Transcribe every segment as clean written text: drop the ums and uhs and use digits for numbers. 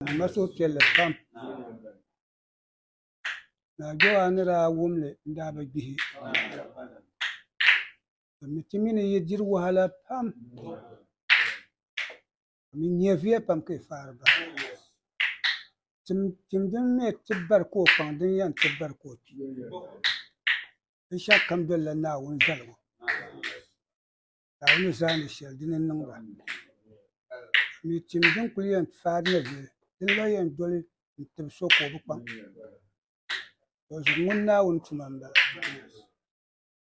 Niŋ ma suhupiɛlli pam. Naa Jɔha ni daa wum li n-daa bi gbihi. Domi ti mi ni yi diri wahala pam, domi nyɛviya pam ka yi faari bahi. Tim din mi ti bari ka o kpaŋ, din yɛn ti bari ka o kpi. Binshɛɣu kam dolila Naawuni zaligu. Naawuni ni zaandi shɛli dini n-niŋda. Domi tim din kuli yɛn faai nyɛvili, din la yɛn doli n-tibi so ka o bi kpaŋ. Dinzuɣu ŋun Naawuni tuma m-bala.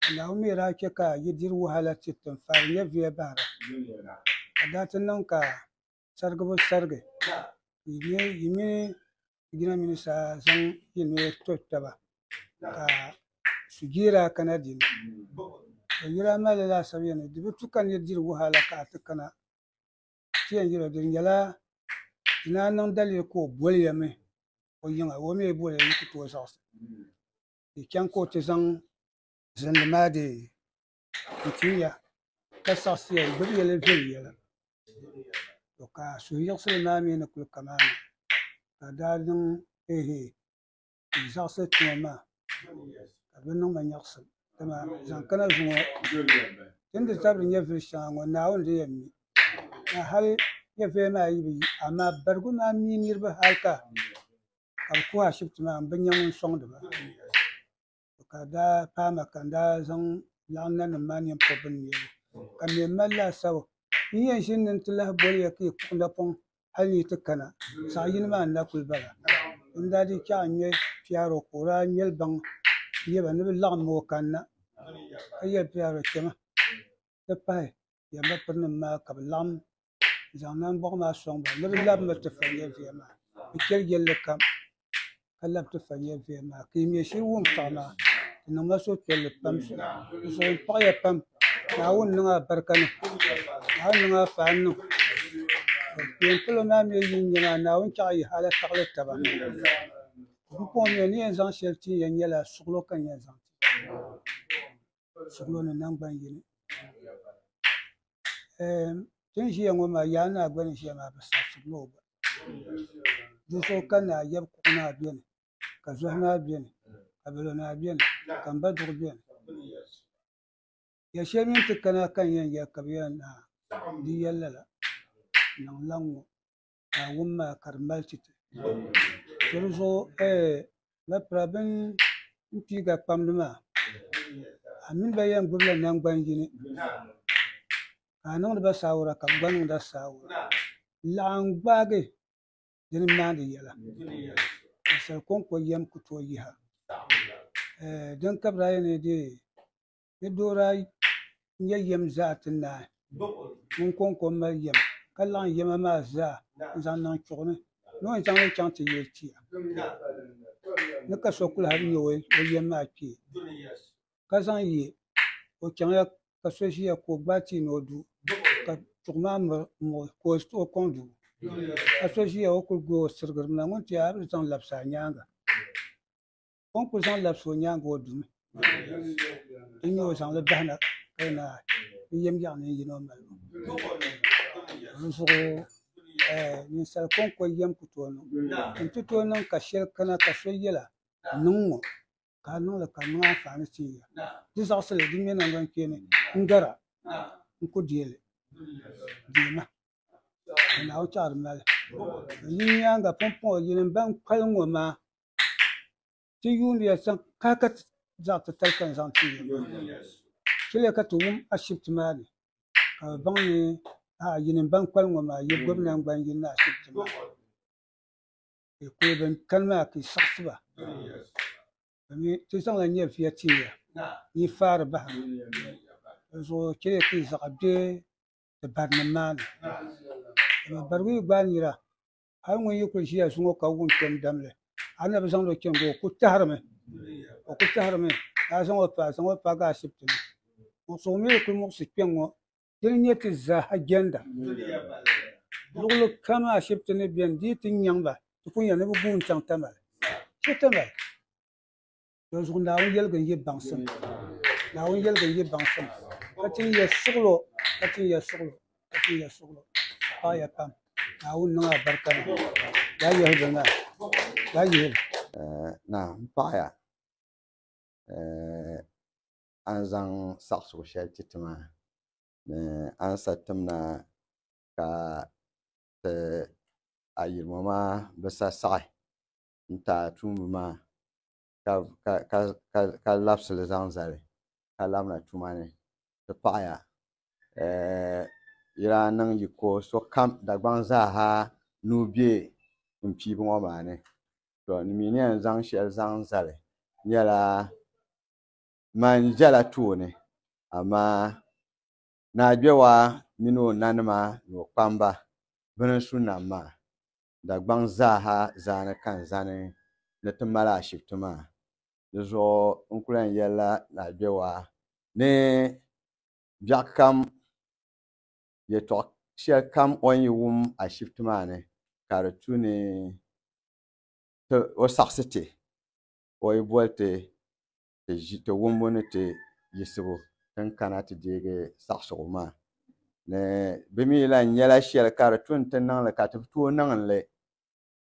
Ka Naawuni mi daa chɛ ka yi diri wahala ti ti n-faari nyɛviya bahira, ka daa ti niŋ ka sarigibu sarigi yi mini jina mini saa zaŋ yi noya to taba, ka sujeera kana di ni. To yi daa mali laasabu yɛli ni di bi tu ka nir diri wahala ka a ti kana ti yɛn yɛl o, di nyɛla di naan niŋ daliri ka o boli ya mi o yiŋa, o mi yi boli ya yi ku tooi zaɣisi. Di chaŋ ka o ti zaŋ zilinli maa dee n-tin ya, ka saɣisi ya n-gbibi ya li viɛnyɛla. To ka suhuyiɣisili maa mi ni kuli kamaani, ka daa niŋ ehe n-zaɣisi tuma maa, ka di bi niŋ ma nyaɣisim, dama zaŋ kana zuŋɔ ti ni di tabiri nyɛvili shɛŋa ŋɔ, Naawuni di yɛn mi. Ka hali nyɛviya maa yi bi yi, amaa barigu maa mi niriba hali ka ka bɛ kuhi ashibiti maa m-bi nya ŋun sɔŋdi ba. Ka daa paai ma ka n daa zaŋ laɣim nanim maa nini pɔbi bɛ ni neebu, ka me m-mali laasabu. N yɛn ʒini ni nti lahi boli ya ka yi kpuɣi napɔŋ hal ni yi ti kana, saɣ yini maa n-na kuli bala. N daa dii chaɣ n-ŋme piɛro ka o daa ŋmɛli baŋ n-yɛli ba ni bɛ laɣim ma o kanna, ka yɛli piɛro chama ti pahi yamba pirinim maa ka bɛ laɣim n-zaŋ nambɔɣu maa sɔŋ ba ni bɛ labimi ti fa nyɛviya maa. Bɛ chɛli yɛlli kam ka labi ti fa nyɛviya maa. Ka yi mi shiri wum paɣ maa, di niŋ ma suhupiɛlli pam. Di zuɣu m paɣiya pam. Naawuni niŋ a barika ni. Naawuni niŋ a faani niŋ. Kpeen palo maa mi yi nya maa, Naawuni chaɣ yi hala taɣili taba. Pumpɔŋɔ mi n ni yɛn zaŋ shɛli tin ya nyɛla suɣilo ka n yɛn zaŋ ti ya. Suɣilo ni naŋgban yini. Ti ni ʒiya ŋɔ maa, Yaa Naa gba ni ʒiya maa, bɛ saɣisirila o gba. Di zuɣu ka Naa Yab Kuɣu Naa beni, ka Zɔhi Naa beni, ka Balo Naa beni, ka M ba Duɣu beni. Ya shɛli mini ti kana ka n yɛn yɛli ka bɛ yɛli naa di yɛli lala, niŋ la ŋ-ŋɔ ka a wum maa ka di mali ti ti. To di zuɣu mapira bɛn piiga kpamdi maa, a mini ba yɛn gbubila naŋgban yini ka a niŋdi ba saawara ka bɛ gba niŋdi a saawara. Laɣim gbaagi dini maandi yɛla. Ninsal kɔŋko yɛm ku tooi yihi a. Din ka bɛ daa yɛli ni dee ni doo daa nya yɛm zaa ti naai, ŋun kɔŋko m-mali yɛm, ka laɣim yɛma maa zaa n-zaŋ niŋ chuɣu ni ni o ni zaŋ li chaŋ ti yili tia ni ka so kuli hal nya o yɛm maa kpee, ka zaŋ ye o chaŋya ka so ʒiya ka o gbaai tia ni o du ka chuɣu maa muɣi ka o kɔŋ dubu, ka so ʒiya o kuli gooi o sirigirimi na ŋun ti a bi zaŋ labisi a nyaaŋa. O ni kuli zaŋ labisi o nyaaŋa o dumi din nyɛ o zaŋli bahina ka yi naai di yɛm yaɣi ni yino malibu. Di zuɣu ninsal kɔŋko yɛm ku tooi niŋ. N ti tooi niŋ ka shɛli kana ka so yɛla niŋ ŋɔ ka a niŋli ka di niŋ anfaani ti ya. Di zaɣisili di ŋme naŋgbankpeeni n-gara n ku deei li. Deemi. Ka Naawuni chaɣ di mali. Yi nyaaŋa pumpɔŋɔ yinim bɛn kpalim ŋɔ maa Ti yuuni ya zaŋ kahi ka ti zaɣ titali ka n zaŋ ti ya maa. Chɛliya ka ti wum ashibiti maa ni ka bɛ baŋ ni a'a yinim ban kpalim ŋɔ maa yi gbibi naŋgban yini ni ashibiti maa. Yi kuli bɛn kani maa ka yi saɣisi ba domin ti zaŋla nyɛviya tin ya ni yi faari bahiri. Dinzuɣu chɛliya ka yi zaɣa be ti barinim maa ni. Dama barigu yi gbaai nira Hal ŋun yi kul ʒiya zuŋɔ ka wum kpɛm damli, a ni na bi zaŋd o chani o ku tahirimi, o ku tahirimi ka a zaŋ o pa, zaŋ o paagi ashibiti ni. Muɣisigu mi yi kul muɣisi kpɛŋ ŋɔ, dini n-nyɛ ti zaaha jɛnda. Luɣili kam ashibiti ni beni, di yi ti nyaŋ ba, ti ku nya ni bɛ guui n-chaŋ Tamale. Che Tamale. Dinzuɣu Naawuni yɛligim yi baŋsim, Naawuni yɛligim yi baŋsim, ka tin ya suɣilo, ka tin ya suɣilo, ka tin ya suɣilo, ka paɣi ya pam. Naawuni niŋ a barika niŋ. Daa yihi bini maa. Daa yihi li. Na m paɣiya a ni zaŋ saɣisigu shɛli ti ti maa ni a ni sa tim na ka ti ayirimo maa bi sa saɣi n-ti a tuumba maa ka labisi li zaŋ zali ka labina tuma ni ti paɣiya. Yi daa niŋ yiko sokam Dagbaŋ zaaha nuu be m piibu ŋɔ maa ni. To n mi ni yɛn zaŋ shɛli zaŋ zali nyɛla man ʒɛla tooni, amaa Naa Gbewaa mini o nanima ni o kpamba bɛ ni su nam maa, Dagbaŋ zaaha zaani ka n zani ni ti mali ashibiti maa. Di zuɣu n kuli yɛn yɛlila Naa Gbewaa ni biɛɣu kam yɛtɔɣ shɛli kam o ni yi wum ashibiti maa ni ka di tu ni o saɣisi ti, o yi boli ti ti wumbu ni ti yiɣisibu ti ni kana ti deegi saɣisigu maa. Ni bɛ mi lan nyɛla shɛli ka di tu ni ti niŋ li ka ti bi tooi niŋ li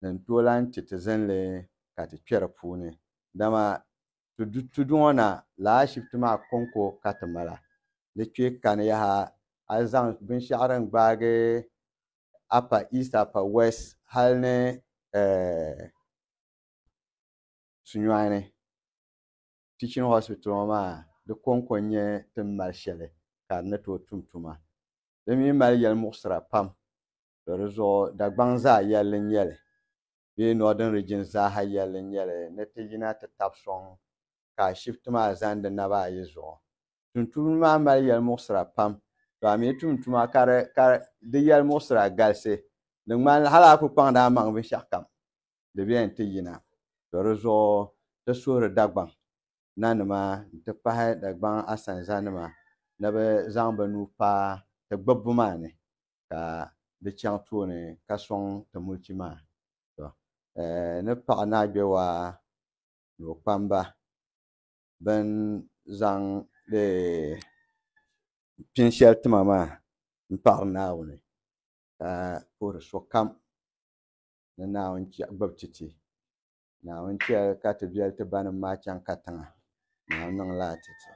ni n tooi lan ti ti zinli ka ti kpe di puuni. Dama tudu ŋɔ na lala ashibiti maa kɔŋko ka ti mala. Di kpe kani yaha a yi zaŋ binshɛɣu din gbaagi Upper East, Upper West hali ni Sunyuani Teaching Hospital ŋɔ maa di kɔŋko n-nyɛ ti ni mali shɛli ka di ni tooi tum tuma. Di mi mali yɛlimuɣisira pam, to di zuɣu Dagbaŋ zaa yɛlli n-nyɛ li bee Northern Region zaaha yɛlli n-nyɛ li ni ti yina ti tabi sɔŋ ka ashibiti maa zani di naba ayi zuɣu. Tumtumdi maa mali yɛlimuɣisira pam, to a mi tum tuma ka di yɛlimuɣisira galisi, di ŋmanila hali a ku kpaŋdi amaŋ binshɛɣukam di bɛ yɛn ti yina. To di zuɣu ti suhiri Dagbaŋ nanima nti pahi Dagbaŋ asanzanima ni bɛ zaŋ bɛ nuu paai ti gbubbu maa ni ka di chaŋ tooni ka sɔŋ ti mulchi maa. To ni paɣi Naa Gbewaa ni o kpamba bɛn zaŋ pini shɛli ti ma maa m-paɣiri Naawuni ka puhiri sokam ni Naawuni gbubi ti ti. Naawuni chɛ ka ti beli ti banim maa chaŋ katiŋa. Naawuni niŋ lala ti ti.